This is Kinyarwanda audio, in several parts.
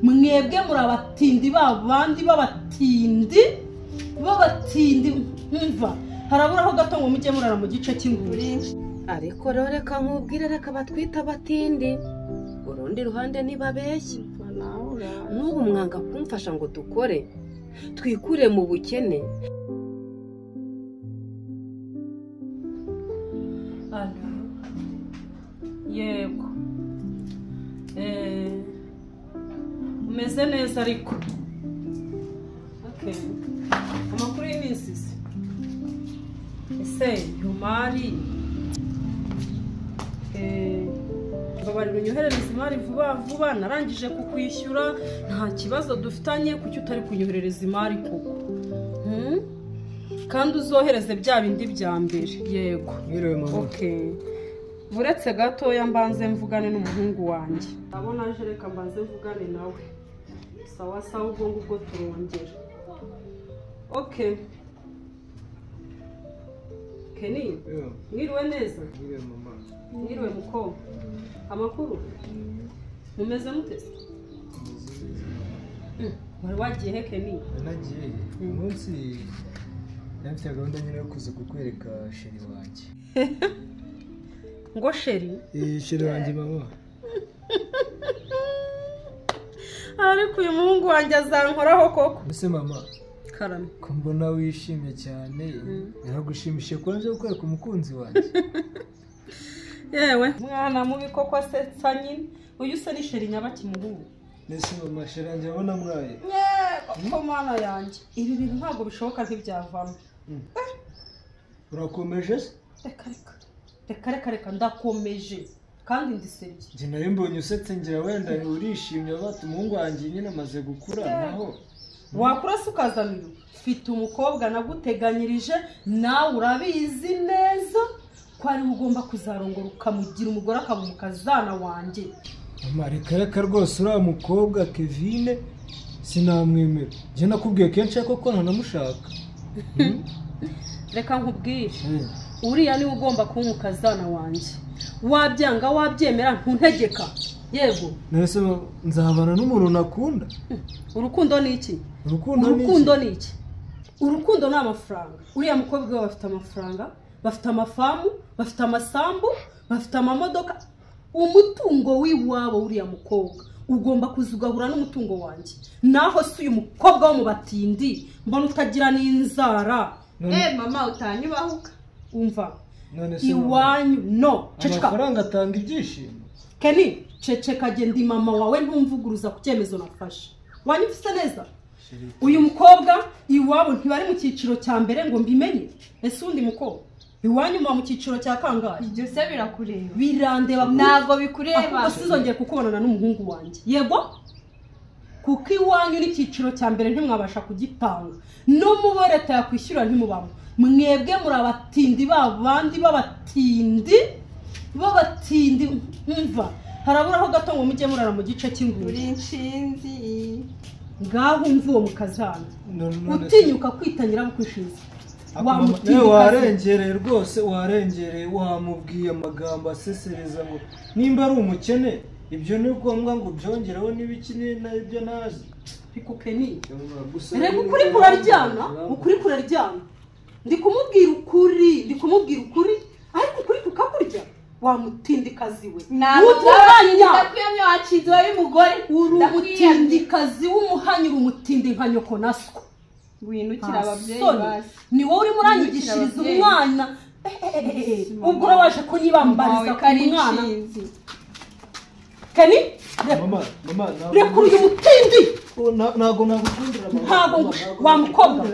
Mwebwe muri abatindi babandi b'abatindi b'abatindi umva haraburaho gato ngo mujye murara mu gice cy'inguri. Ariko rero reka nkubwire, reka batwita abatindi urundi ruhande nibabeshye. N'ubu mwanga kumfasha ngo dukore twikure mu bukene. Yego umeze neza ariko okay. Amakuru y'iminsi se ese yumari babarira unyoherereza imari vuba vuba, narangije kukwishyura nta kibazo dufitanye, kuki utari kunyoherereza imari koko? Kandi uzohereze bya bindi bya mbere. Yego okay. Buretse gatoya mbanze mvugane n'umuhungu wanjye. Ndabona aje, reka mbanze mvugane nawe. Sawa sawa, ubwo ngubwo turongera. Okay. Kenny, mwiriwe neza? Mwiriwe mama. Mwiriwe mukobwa. Amakuru? Mumeze mute? Wari wagiye he Kenny? Nagiye. Umunsi nafite gahunda nyine yo kuza kukwereka sheri wanjye. Ngo sheri? Sheri wanjye mama. Ariko uyu muhungu wanjye azankoraho koko. Ese mama, karame ko mbona wishimye cyane, naragushimishije ko nje kukwereka umukunzi wanjye. Yewe mwana mubi koko asetsa nyine. Uyu se ni sheri nyabaki muhungu? Nese mama, sheri wanjye abona mwaye. Ko mwana yanjye ibi bintu ntabwo bishoboka, ntibyavamo. Urakomeje se? Reka reka reka reka reka, ndakomeje kandi ndisebye. Njye nari mbonye usetse ngira wenda urishimye bati umuhungu wanjye nyine amaze gukura. Naho wakura se ukazana uyu? Mfite umukobwa naguteganyirije, nawe urabizi neza ko ari ugomba kuzarongora ukamugira umugore akaba umukazana wanjye. Mama reka reka rwose, uriya mukobwa Kevine sinamwemera. Njye nakubwiye kenshi koko ntanamushaka. Reka nkubwire, uriya niwe ugomba kuba umukazana wanjye. Wabyanga wabyemera ntuntegeka. Yego. Nese nzabana n'umuntu nakunda. Urukundo ni iki? Urukundo ni iki? Urukundo ni amafaranga. Uriya mukobwa bafite amafaranga, bafite amafamu, bafite amasambu, bafite amamodoka. Umutungo w'iwabo uriya mukobwa ugomba kuzugahura n'umutungo wanjye. Naho si uyu mukobwa wo mu batindi mbona utagira n'inzara. Mama utanyubahuka. Umva iwanyu no ceceka. Amafaranga atanga ibyishimo. Kenny ceceka, genda mama wawe ntumvuguruza ku cyemezo nafashe. Wanyumvise neza? Uyu mukobwa iwabo ntibari mu cyiciro cya mbere ngo mbimenye. Ese undi mukobwa iwanyu muba mu cyiciro cya kangahe? Ibyo se birakureba? Birandeba. Ntabwo bikureba. Ahubwo sinzongeye kukubonana n'umuhungu wanjye. Yego? Kuko iwanyu n'icyiciro cya mbere ntimwabasha kugitanga. No mubo leta yakwishyura ntimubamo. Mwebwe muri abatindi babandi b'abatindi b'abatindi umva haraburaho gato ngo mujye murara mu gice cy'inguri. Uri inshinzi. Ngaho umva uwo mukazana utinyuka kwita nyirabukwishinzi. Warengereye rwose, warengereye, wamubwiye amagambo asesereza ngo nimba ari umukene ibyo ni ngombwa ngo byongereho n'ibiki n'ibyo ntazi. Ariko Kenny, reka ukuri kuraryana, ukuri kuraryana. Ndi kumubwira ukuri, ndi kumubwira ukuri, ariko ukuri kukakurya wamutindikazi we. Ndakwiyamye wacize wawe mugore. Uri umutindikazi w'umuhanyi, uri umutindi nka nyoko na so. Winukira ababyeyi basi. Ni wowe urimo uranyigishiriza umwana. Ubwo urabaje kunyibambariza ku mwana. Kenny, mama, mama, reka uyu mutindi. Ntago nagukundira mama. Ntago wa mukobwa.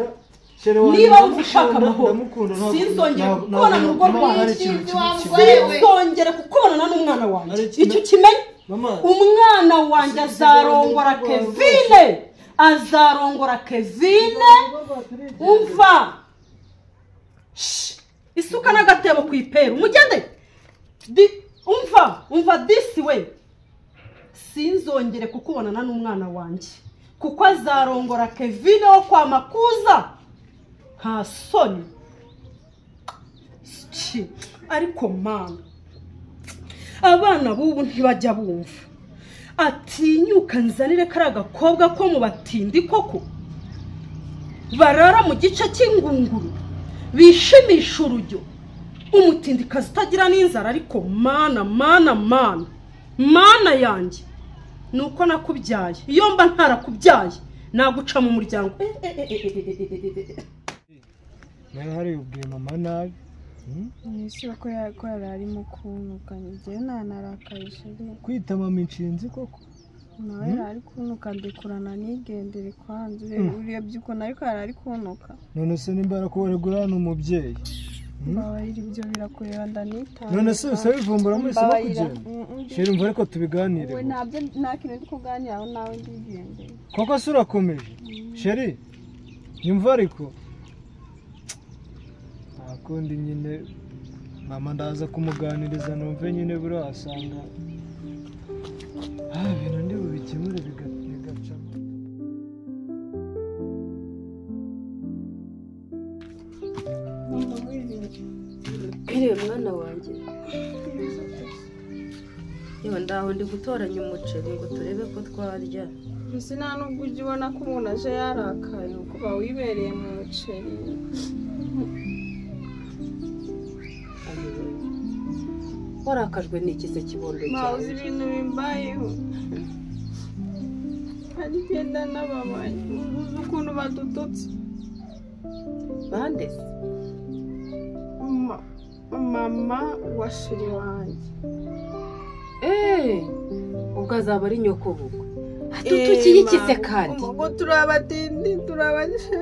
Niba wumva ushaka amahoro, sinzongere kukubona mu rugo rwanjye. Sinzongere kukubonana n'umwana wanjye. Icyo ukimenye, umwana wanjye azarongora Kevine. Azarongora Kevine. Umva isuka n'agatebo ku iperu umugende. Umva umva disi we, sinzongere kukubonana n'umwana wanjye kuko azarongora Kevine wo kwa Makuza. Nta soni. Ariko mana, abana b'ubu ntibajya bumva. Atinyuka nzanire kari agakobwa ko mu batindi koko barara mu gice cy'ingunguru bishimisha urujyo umutindikazi utagira n'inzara. Ariko mana mana mana mana yanjye, nuko nakubyaye, iyo mba ntarakubyaye naguca mu muryango. Nawe hari ubwiye mama nabi. Ese ko yari arimo kuntuka, njyewe ntanarakaye chéri. Kwita mama inshinzi koko? Nawe yari ari kuntuka, ndekurana nigendere kwanza. Urebye ukuntu ariko yari ari kuntuka. None se nimba yarakubaregura ni umubyeyi? Mbabarira, ibyo birakureba ndanitaye. None se usabivumbura mwese no kugenda? Chéri umva ariko tubiganire. We ntabyo, nta kintu ndi kuganiraho nawe, ndigendeye. Koko se urakomeje? Chéri nyumva ariko nta kundi nyine, mama ndaza kumuganiriza numve nyine, buriya wasanga ibintu ndi bubikemure bigacamo. Mwiriwe mwana wanjye. Yewe ndaho ndi gutoranya umuceri ngo turebe ko twarya. Mbese nta nubwo ujya ubona ko umuntu aje yarakaye kuba wibereye mu muceri. Warakajwe n'iki se kibondo cyawe? Uzi ibintu bimbayeho, hari igenda n'ababaye, uzi ukuntu badututse. Bande? Mama wa chéri wanjye. Ubwo azaba ari nyoko bukwe. Atutukiye iki se kandi? Ubwo turabatindi, turabaranutse.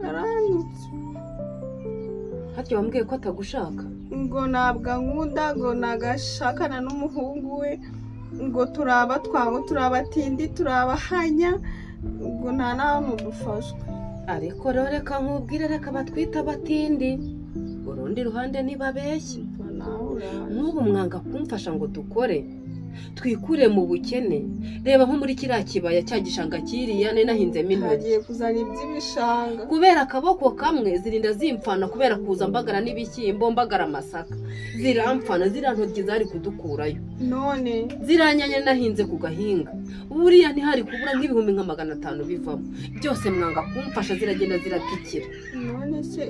Aranutse. Harya wambwiye ko atagushaka? Ngo ntabwo ankunda, ngo nagashakana n'umuhungu we, ngo turabatwango, turabatindi, turabahanya, ngo nta n'ahantu dufashwe. Ariko rero reka nkubwire, reka batwita abatindi, urundi ruhande ntibabeshye. Nk'ubu mwanga kumfasha ngo dukore twikure mu bukene. Reba nko muri kiriya kibaya cya gishanga kiriya nari nahinzemo intoryi. Hagiye kuzana iby'ibishanga kubera akaboko kamwe zirinda zimpfana, kubera kuza mbagara n'ibishyimbo mbagara amasaka, zirampfana ziriya ntoryi zari kudukurayo. None ziriya nyanya nahinze ku gahinga buriya ntihari kubura nk'ibihumbi nka 500 bivamo. Byose mwanga kumfasha, ziragenda ziratikira. None se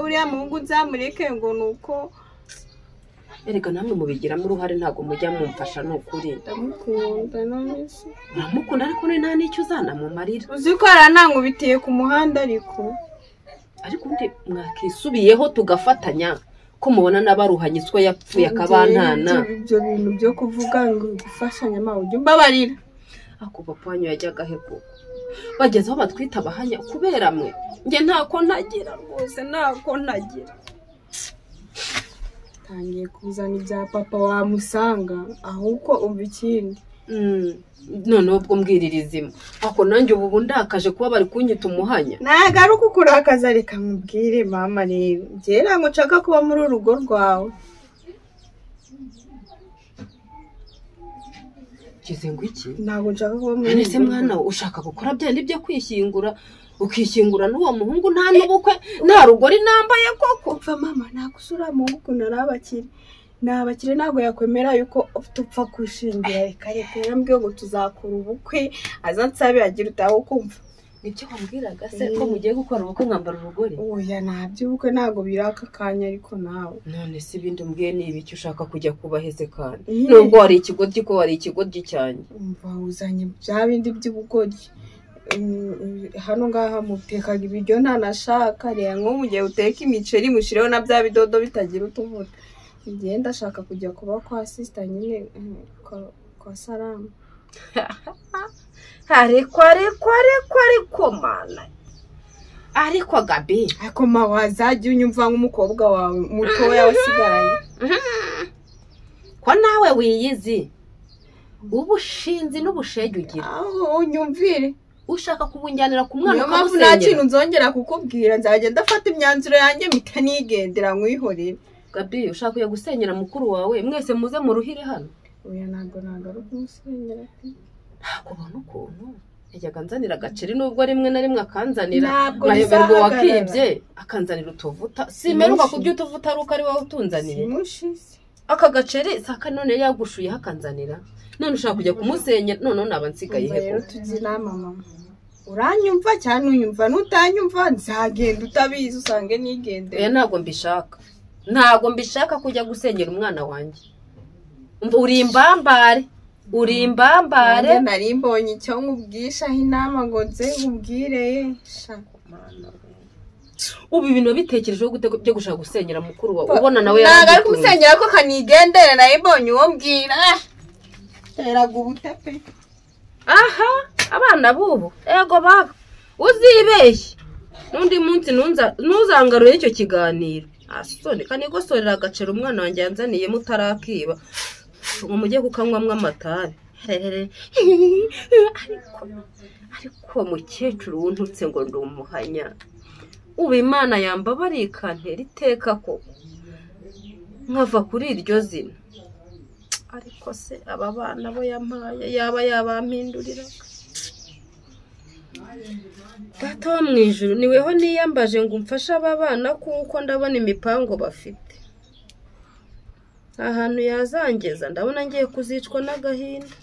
uriya muhungu nzamureke ngo nuko? Erega namwe mubigiramo uruhare, ntabwo mujya mumfasha ni ukuri. Ndamukunda none se. Uramukunda ariko nta n'icyo uzanamumarira. Uzi ko yaranankubitiye ku muhanda ariko. Ariko ubundi mwakisubiyeho tugafatanya, ko mubona n'abaruhanye iswa yapfuye akabantana. Ibyo bintu byo kuvuga ngo gufashanya mawe ujye umbabarira. Ako papa wanyu yajyaga he koko? Bageze aho batwita abahanya kubera mwe. Njye ntako ntagira rwose, ntako ntagira. Tangiye kuzana ibya papa wamusanga ahubwo umva ikindi. Noneho ubwo mbwiririzima ako nanjye ubu ndakaje kuba bari kunyita umuhanya. Nagaruka ukurakaza, reka nkubwire mama rero, njye ntabwo nshaka kuba muri urugo rwawe. Kize ngo iki? Ntabwo nshaka kuba muri urugo. Ese mwana ushaka gukora bya byo kwishyingura, ukishyingura n'uwo muhungu nta n'ubukwe nta rugori nambaye koko? Upfa mama, ntakusura muhungu ukuntu ari abakire. Ni abakire ntabwo yakwemera yuko tupfa kwishingira. Reka reka yarambwiye ngo tuzakora ubukwe aza nsabe agira utaho kumva. Nibyo wambwiraga se ko mugiye gukora ubukwe mwambara urugori? Oya ntabyo ubukwe ntabwo biraka akanya ariko nawe. None se ibindi umbwiye ni ibiki ushaka kujya kubaheze kandi? Nubwo wari ikigoryi ko wari ikigoryi cyanjye. Umva uzanye bya bindi by'ubugoryi. Hano ngaha mutekaga ibiryo ntanashaka, reba nko mu gihe uteka imiceri mushireho na bya bidodo bitagira utuvuta. Ngiye ndashaka kujya kuba kwa sister nyine kwa Salamu. Ariko ariko ariko ariko mana, ariko Gabi, ariko ma wazajya unyumva nk'umukobwa wawe mutoya wasigaranye. Ko nawe wiyizi ubushinzi n'ubushege ugira. Aho unyumvire ushaka kubunjyanira ku mwana ukamusenyera. Nta kintu nzongera kukubwira, nzajya ndafata imyanzuro yanjye mpita nigendera nkwihorere. Gabi, ushaka kujya gusenyera mukuru wawe, mwese muze muruhire hano. Oya ntabwo nagaruka umusenyera pe. Ntabwo ubona ukuntu yajyaga anzanira agaceri, nubwo rimwe na rimwe akanzanira nkayoberwa wakibye, akanzanira utuvuta. Simeruka kurya utuvuta ari uko ari wowe utunzaniye. Simushize. Aka gaceri saka none yagushuye hakanzanira. None ushaka kujya kumusenyera none naba nsigaye Umva rero he? tujye inama mama. Uranyumva cyane unyumva nutanyumva nzagenda utabizi usange Oya nigendera. ntabwo mbishaka. Ntabwo mbishaka kujya gusenyera umwana wanjye. Umva uri imbambare. Uri imbambare. Nanjye nari mbonye icyo nkubwishaho inama ngo nze nkubwire sha. Ubu ibintu wabitekerejeho gute byo gushaka gusenyera mukuru wawe? Ubona nawe Ntabwo ari yaragutunze. kumusenyera ko kanigendera nari mbonye uwo mbwira. Teraga ubute pe. Aha, abana bubu. Ego baba. Uzibeshye. N'undi munsi ntuzangarure icyo kiganiro. Asone kanigosorera agaceri umwana wanjye yanzaniye mutarakiba. Ngo mujye kukanywamwo amatabi. Herere. Ariko mukecuru wuntutse ngo ndi umuhanya. Ubu Imana yambabariye ikantera iteka koko. Nkava kuri iryo zina. Ariko se aba bana bo yampaye yaba yabampinduriraga. Data wo mu ijuru niweho niyambaje ngo umfashe aba bana kuko ndabona imipango bafite. Nta hantu yazangeza ndabona ngiye kuzicwa n'agahinda.